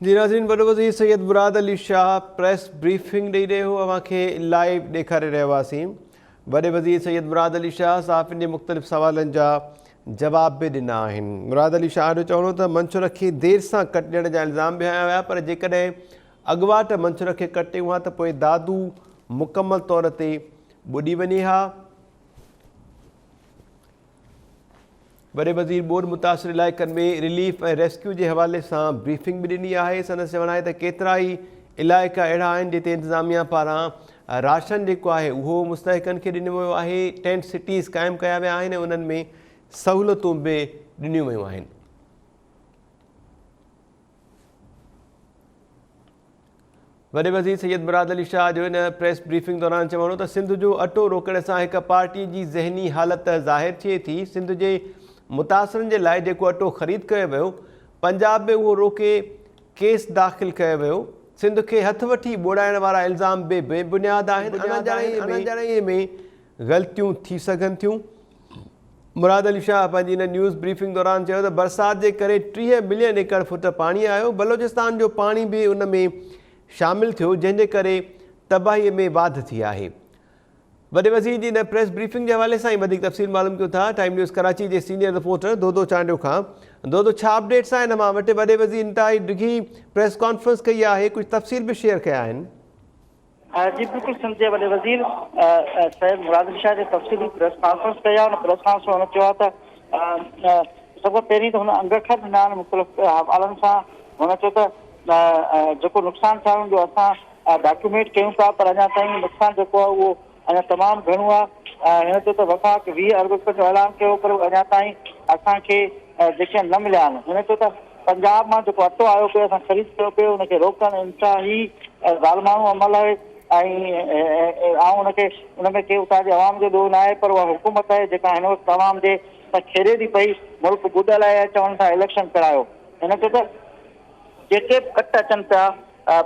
جي ناظرين وڏو وزير سيد مراد علي شاهه پريس بريفنگ ڏئي رهيو هو اوهان کي لائيو ڏيکاري رهيا هئاسين وڏي وزير سيد مراد علي شاهه صحافين جي مختلف سوالن جا جواب به ڏنا آهن مراد علي شاهه جو چوڻ هو ته منڇر کي دير سان ڪٽ ڏيڻ جا الزام به هنيا ويا پر جيڪڏهن اڳواٽ منڇر کي ڪٽيون ها ته پوء دادو مڪمل طور تي ٻڏي وڃي ها. وڏي وزير ٻوڏ متاثر علائقن ۾ رليف ۽ ريسڪيو جي حوالي سان بريفنگ به ڏني آهي. سندس چوڻ آهي ته ڪيترائي علائقا اهڙا آهن جتي انتظاميا پاران راشن جيڪو آهي اهو مستحقن کي ڏنو ويو آهي، ٽينٽ سٽيز قائم ڪيا ويا آهن ۽ انهن ۾ سهولتون به ڏنيون ويون آهن. وڏي وزير سيد مراد علي شاهه جو ان پريس بريفنگ دوران چوڻ هو ته سنڌ جو اٽو روڪڻ سان هڪ پارٽي جي ذهني حالت ظاهر ٿئي ٿي، سنڌ جي متاثرن جي لاء جيڪو اٽو خريد ڪيو ويو، پنجاب ۾ اهو روڪي ڪيس داخل ڪيو ويو، سنڌ کي هٿ وٺي ٻوڙائڻ وارا الزام به بي بنياد آهن، اڻڄاڻائي ۾ غلطيون ٿي سگهن ٿيون. مراد علي شاهه پنهنجي ان نيوز بريفنگ دوران چيو ته برسات جي ڪري 30 ملين ايڪڙ فوٽ پاڻي آيو، بلوچستان جو پاڻي به ان ۾ شامل ٿيو جنهن جي ڪري تباهي ۾ واڌ ٿي آهي. وڏي وزير جي ان پريس بريفنگ جي حوالي سان ئي وڌيڪ تفصيل معلوم ڪيون ٿا ٽائيم نيوز ڪراچي جي سينيئر رپورٽر دودو چانڊيو کان. دودو ڇا اپڊيٽس آهن اوهان وٽ؟ وڏي وزير انتهائي ڊگهي پريس ڪانفرنس ڪئي آهي ڪجهه تفصيل به شيئر ڪيا آهن. جي بلڪل سنڌ جي وڏي وزير سيد مراد علي شاهه جي تفصيلي پريس ڪانفرنس ڪئي آهي ان پريس ڪانفرنس ۾ هن چيو آهي ته سڀ کان پهرين ته هن انگ اکر ڏنا آهن مختلف حوالن سان هن چيو ته جيڪو نقصان ٿيو آهي ان جو اسان ڊاڪيومينٽ ڪيون پيا پر اڃا تائين نقصان جيڪو آهي اهو اڃا تمام گهڻو آهي هن چيو ته وفاق 20 ارب رپين جو اعلان ڪيو پر اڃا تائين اسان کي جيڪي نه مليا آهن هن چيو ته پنجاب مان جيڪو اٽو آيو پئي اسان خريد ڪيو پئي ان کي روڪڻ انتهائي ظالماڻو عمل آهي ۽ آئون ان کي ان ۾ ڪي اتان جي عوام جو ڏوهه ناهي پر اها حڪومت آهي جيڪا هن وقت عوام جي سان کيڏي ٿي پئي ملڪ ٻڏل آهي ۽ چون ٿا اليڪشن ڪرايو هن چيو ته جيڪي به ڪٽ اچن پيا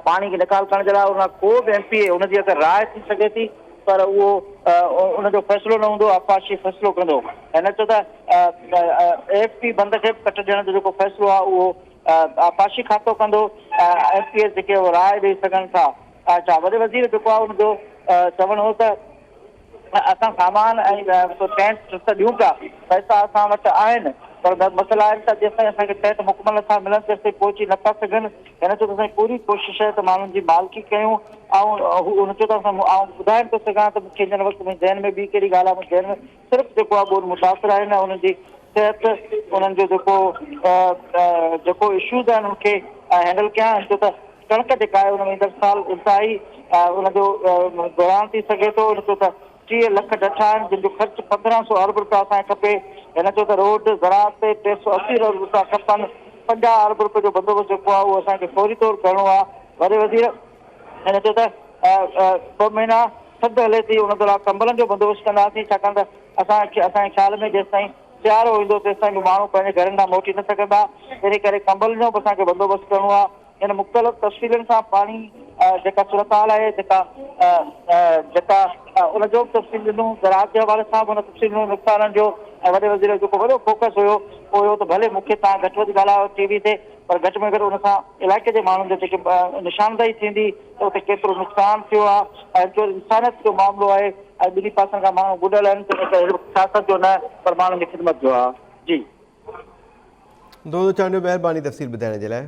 پاڻي کي نيڪال ڪرڻ جي لاء ان ڪو به ايم پي اي ان جي اگر راء ٿي سگهي ٿي پر اهو ان جو فيصلو نه هوندو آبپاشي فيصلو ڪندو هن چيو ته ايف پي بند کي به ڪٽ ڏيڻ جو جيڪو فيصلو آهي اهو آبپاشي کاتو ڪندو ايم پي ايز جيڪي راء ڏئي سگهن ٿا اڇا وڏي وزير جيڪو آهي ان جو چوڻ هو ته اسان سامان ۽ ٽينٽ ته ڏيون پيا، پئسا اسان وٽ آهن پر مسئلا آهن ته جيستائين اسان کي ٽينٽ مڪمل نٿا ملن تيستائين پهچي نٿا سگهن. هن چيو ته اسان جي پوري ڪوشش آهي ته ماڻهن جي مالڪي ڪيون. آئون هن چيو ته اسان آئون ٻڌائي نٿو سگهان ته مون کي هن وقت منهنجي ذهن ۾ ٻي ڪهڙي ڳالهه آهي، منهنجي ذهن ۾ صرف جيڪو آهي ٻوڏ متاثر آهن ۽ انهن جي صحت انهن جو جيڪو جيڪو اشوز آهن ان کي هينڊل ڪيان. هن چيو ته ڪڻڪ جيڪا آهي ان ۾ ايندڙ سال انتهائي ان جو بحران ٿي سگهي ٿو. هن چيو ته 30 لک ڊٺا آهن جن جو خرچ 15 سو ارب رپيا اسان کي کپي. هن چيو ته روڊ، زراعت تي 380 ارب رپيا کپن، 50 ارب رپين جو بندوبست جيڪو آهي اهو اسان کي فوري طور ڪرڻو آهي. وڏي وزير هن چيو ته ٻه مهينا ٿڌ هلي ٿي ان دوران ڪمبلن جو بندوبست ڪنداسين ڇاڪاڻ ته اسان کي اسان جي خيال ۾ جيستائين سيارو ايندو تيستائين به ماڻهو پنهنجي گهرن ڏانهن موٽي نه سگهندا انهي ڪري ڪمبلن جو به اسان کي بندوبست ڪرڻو آهي. ان مختلف تفصيلن سان پاڻي جيڪا صورتحال آهي جيڪا جيڪا ان جو به تفصيل ڏنو زراعت جي حوالي سان به ان تفصيل ڏنو نقصانن جو ۽ وڏي وزير جو جيڪو وڏو فوڪس هيو اهو هيو ته ڀلي مون کي توهان گهٽ وڌ ڳالهايو ٽي وي تي پر گهٽ ۾ گهٽ ان سان علائقي جي ماڻهن جو جيڪي نشاندهي ٿيندي ته اتي ڪيترو نقصان ٿيو آهي ۽ جو انسانيت جو معاملو آهي ۽ ٻنهي پاسن کان ماڻهو ٻڏل آهن ته سياست جو نه پر ماڻهن جي خدمت جو آهي جي. دوست چانڊيو مهرباني تفصيل ٻڌائڻ جي لاء.